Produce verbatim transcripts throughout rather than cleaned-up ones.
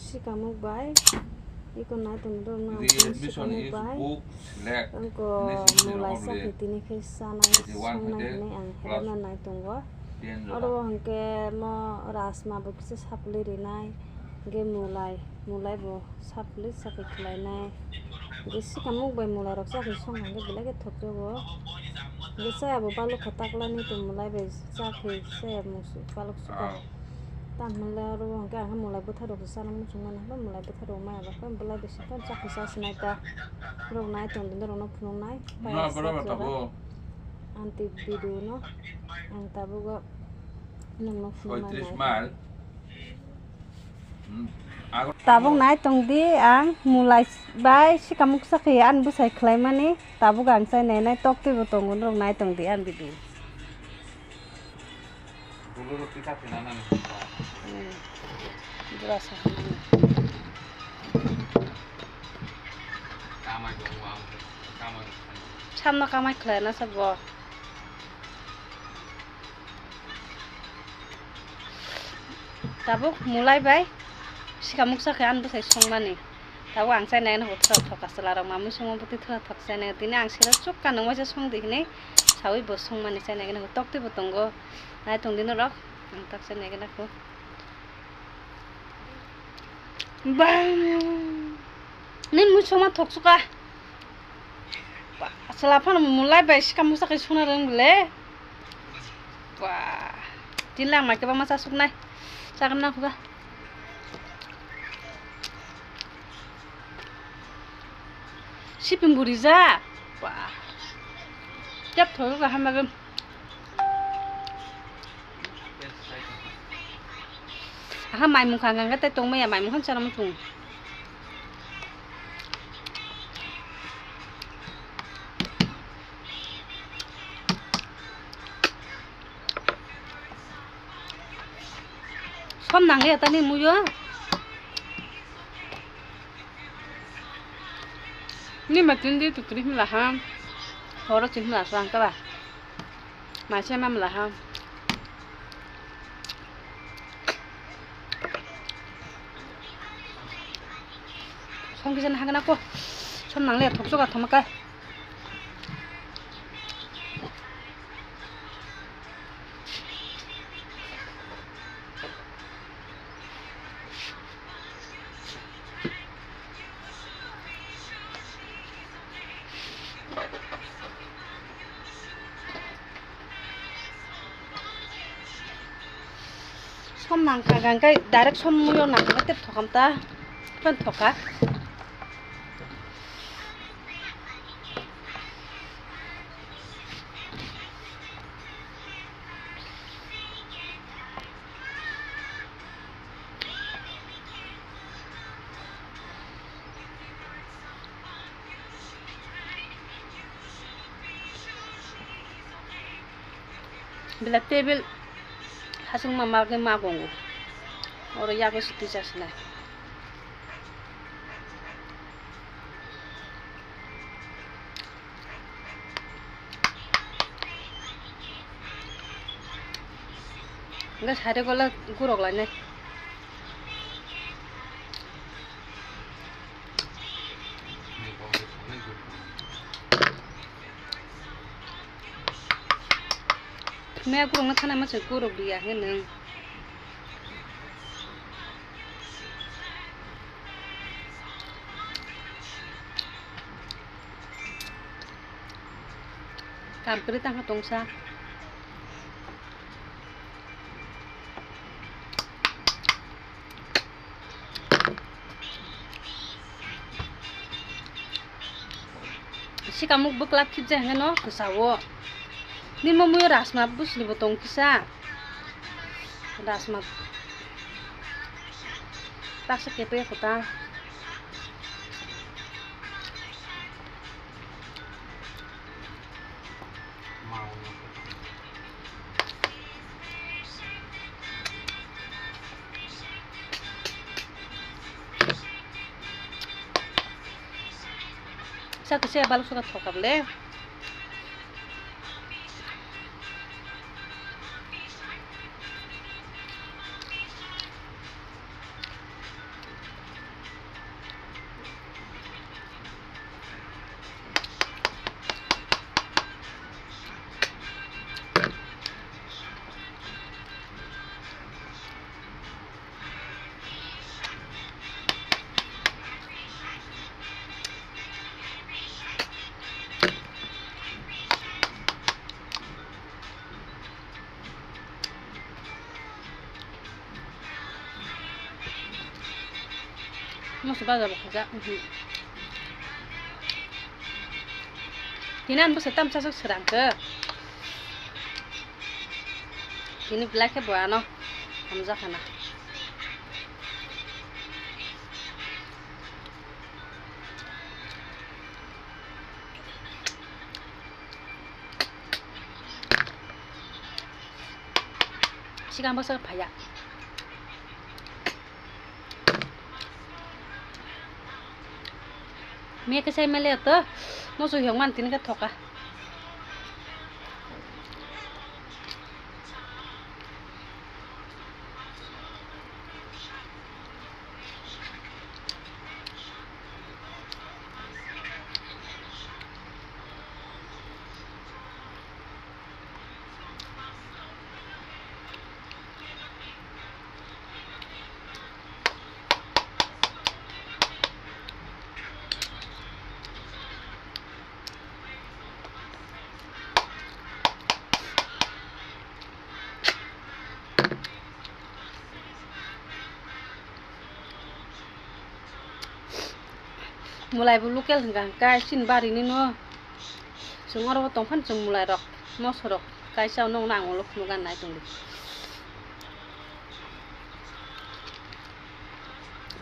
Sikamuk bai, iko nai tong rok no. The ang admission sikamuk is bai. Book select. Angko nation mulai only sakhi tini khe sanai eighty one songnai hete hwnwi ang plus helpna nai tongo. Ten jora. Oro hwnkhe mo rasma bo kisa sapli rinai, hwnkhe mulai, mulai bo sapli sakhi khlainai. Hwnkhe sikamuk bai mulai rok sakhi song hwnkhe belai khe thokjago. Hwnkhe chaya bo balukha taklani tong mulai bai sakhi chaya musu baluk suka. Ah. Tamo hwnle oro hwnkhe ang mulai bwtharok se chana muchung mano, hwnba mulai bwtharok maya ba khe belai bisi khe chakhe chasinai ta. Norok nai tong di, norokno phunuknai. Na, payas bwrwi chak ba jora. Tabuk. Anti video no ang tabuk o nokno phunuknai. Soitris nai. Mile. Hmm. Tabuk nai tong di, ang mulai bai sikamuk sakhe ani bwsai khlaimani, tabuk ang chai nai nai tok twi bo tongo, norok nai tong di ani video. Dulu roti tak kena nang. Hmm. Jelas. Kamai dong wang, kamai. Samno kamai khlai na sabo. Tabuk mulai bai sikamuk sakhe ani bwsai songmani. Tabuk ang chai nai nai thok thok aswla rok mamui songo bwtwi thok thok chai nai. Tini ang sero chukka nungmai se song di hinui saui bo songmani chai nai nai tok twi bo tongo. Nai tong di norok ang tak chai nai nai kho. Bang. Ni mui songma thok chuka. Ba, aswla phano mulai bai sikamuk sakhe songna rwng bwle. Ba. Tini lang mai khe bangma cha suknai. Chakna khuga. Siping buri ja. Ba. Tep thoi ga hamagam. Aha maimung kha hwnkhe tei tongmaya maimung khan chana muchung. Som nang ya tani muyo. Ni ma tindi tukri himla ha. Horo ching himla sang kala. Maise mamla ha. Song kisa na hagana ko. Som nang le thok choka thoma kai. Som nangkha hwnkhe direct som muiyo nangkha tei thokam ta, phano thokha. Belai table hasing ma magwi magongo. Oro yago sitwi chasnai. Hwnkhe side o le gurok lainai. Thumya gurokno thanai masa gurok liya hwnkhe nwng. Kam kwrwi tangkha tongsa. Sikamuk bwklap khibjak hwnkhe no kwchao. Nini muiyo rasma bwsli bo tong kisa. Rasma taksa kepre kota. Sa kisa baluk suka thokable. Moso baja bo khaijak. Mhm. Tini ani bwsai tamsa swk srang khe. Tini belai khe bo ano hamjak khana. Sigang bwswk phaiya. Miya khe sai mele to, moso hiyok man tini khe thoka. Mwlai bo local hwnkha hwnkhe chini bari nino. Chwng oro o tongphano chwng mwlai rok, moso rok kaisa nokno ang ulo phunukna nai tongdi.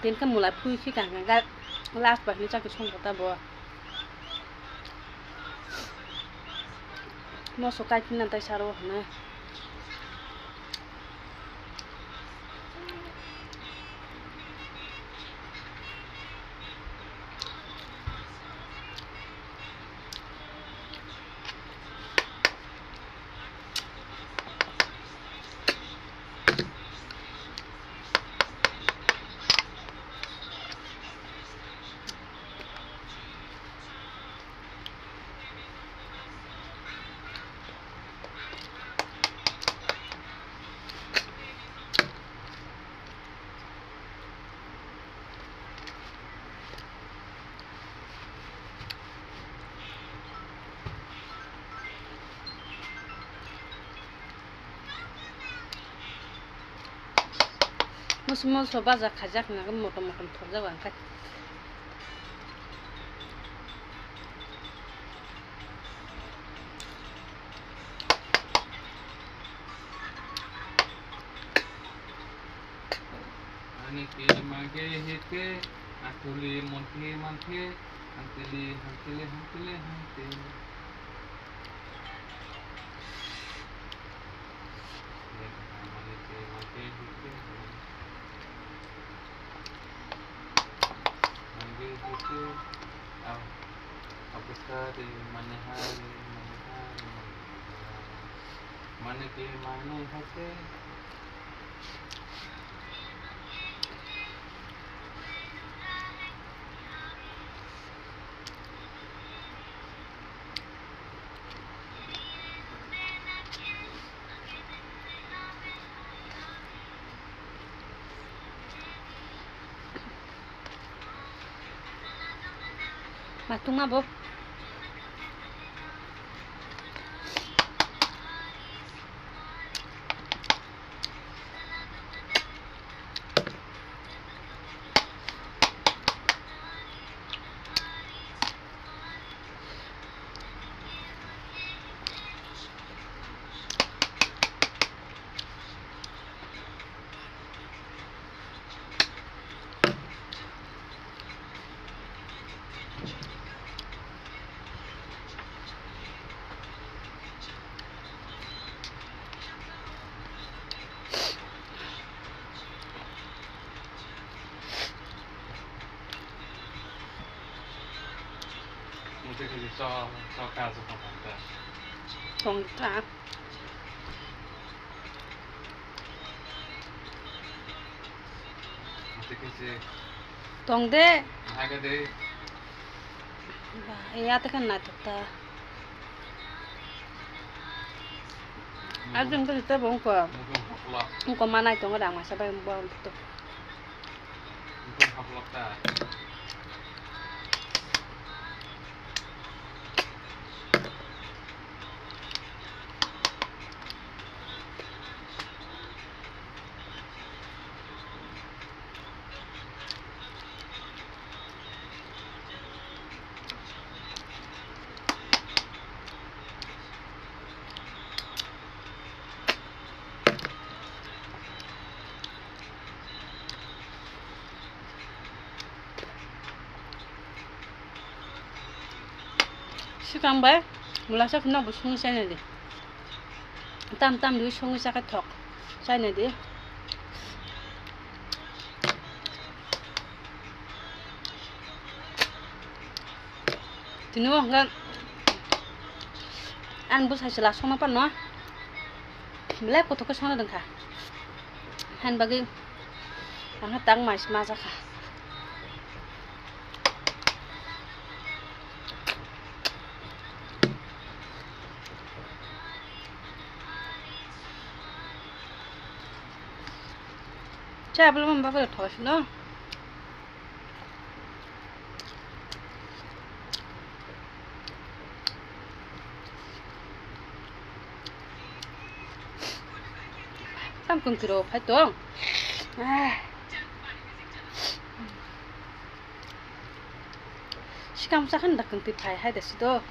Tini khe mwlai phui khe kaham khe last bai hwnwi chakhe songkha ta bo. Moso kaiphinna tai saro hwnwi. Musu musu baja khaijak na motom motom thokjak ang khai. Ani ke mage hete, akuli monte mante, hantili, hantili, hantili, hante. Mane ke mage hete, mage hete, au, abusari, mane hari, mane hari, mane hari. Mane ke mane hete. Ma tungma bo. Muti khe so, so kasu tong ta. Tong ta. Muti khe se. Tong de. Hai ka de. Ba, ya te kan na ta. Ar jung to te bong ko. Ko manai tong rang ma sa bai bong to. Swkang bai mulaisa phano bo songwi chaina di. Tam tam di songwi chakhe thok chaina di. Tini o hwnkhe ang bwsai chwla songma phano belai kothok khe songna rwngkha. Haini bagwi ang khe tang mai se ma jakha. Cha bwlwng bwkha thok sino. Tam kung kiro phai tong. Ah. Sikam sakhan da kung ti phai hai da sido.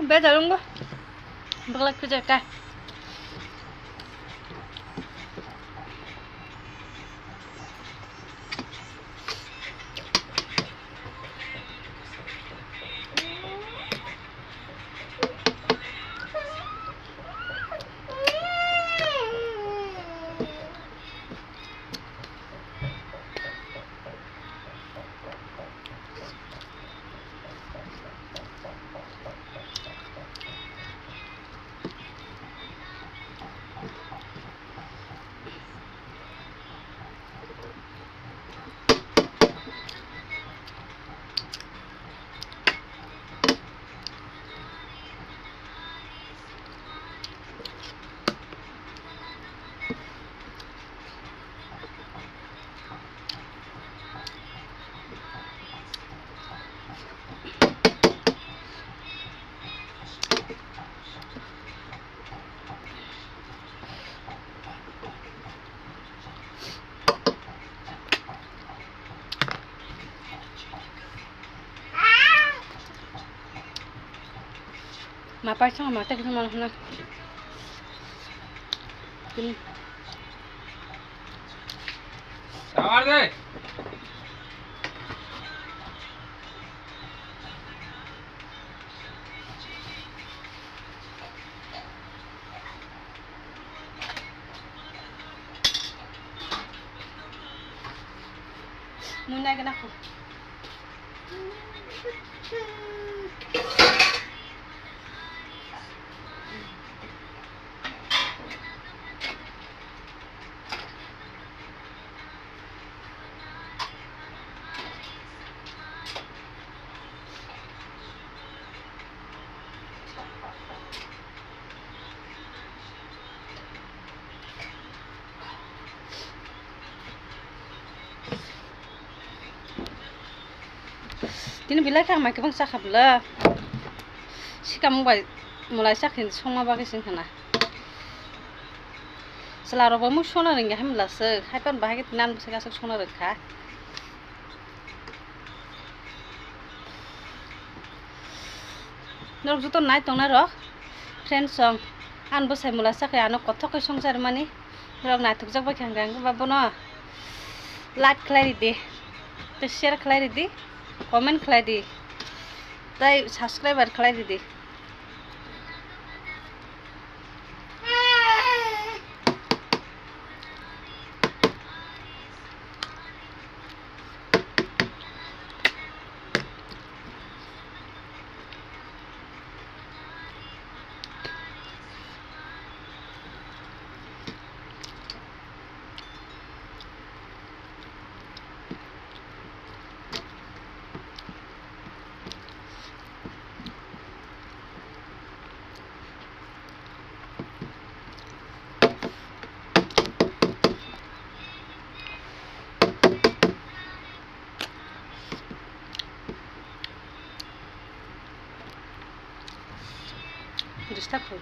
Beda rungbo. Baglak pijaka. Ma pai song ma tek ma hna. Kin. Sawar de. Mui nai gana ko. Tini belai khe ang mai kwbang chakha bwla. Sikam bai mwlai chakhe songma bagwi sing khana. Chwla rok bo mui songna rwngya hai bwla swk. Haiphano bahai khe tini ani bwsai aswk songna rwngkha. Norok joto nai tongnai rok, friends song, ani bwsai mwla chakhe ano kothok khe songchar mani, norok naithokjak bai khe hwnka hwnkhe ba bono like khlai ridi, tei share khlai ridi, comment khlai di, tei subscriber khlai ridi. Disturb kho.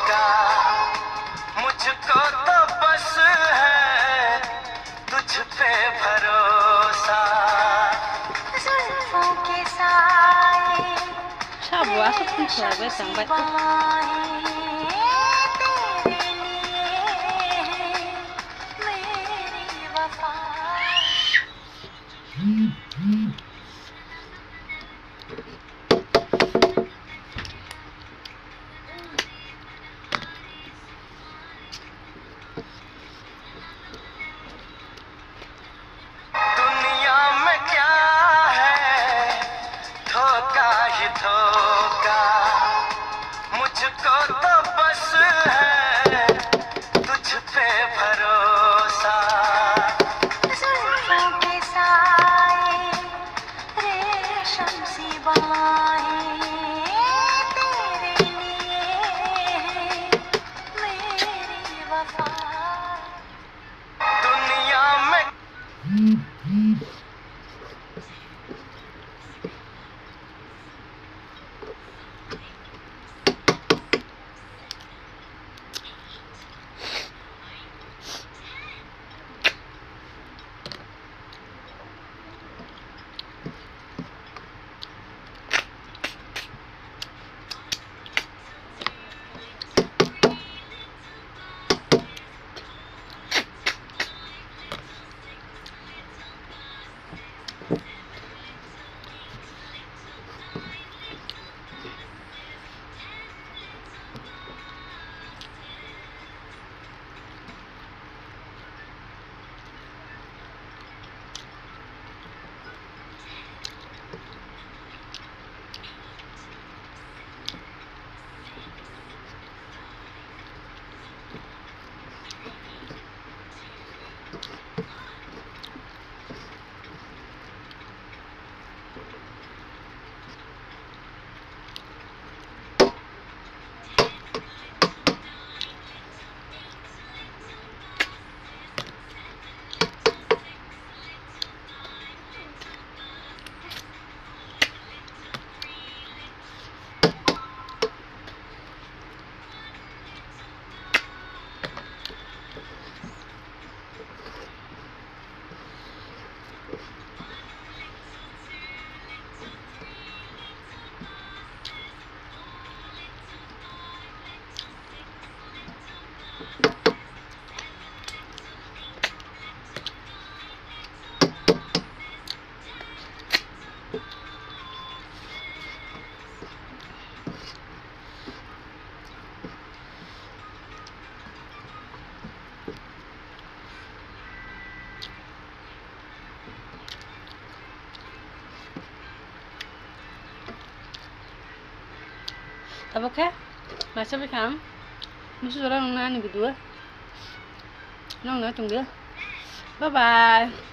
का, मुझको तो बस है तुझ पे भरोसा। जुल्फों के साए, Sabo aswk thung khwlaibai tang bai. बाहें तेरे लिए है मेरी वफा। दुनिया में क्या है, धोखा ही धोखा, मुझको तो बस है तुझ पे भरोसा। जुल्फों के साए, रेशम सी बाहें तेरे लिए है मेरी वफा। दुनिया में Tabuk khe maisa bwkhang musu jora nungna ani video nongna tongdi. Bye bye.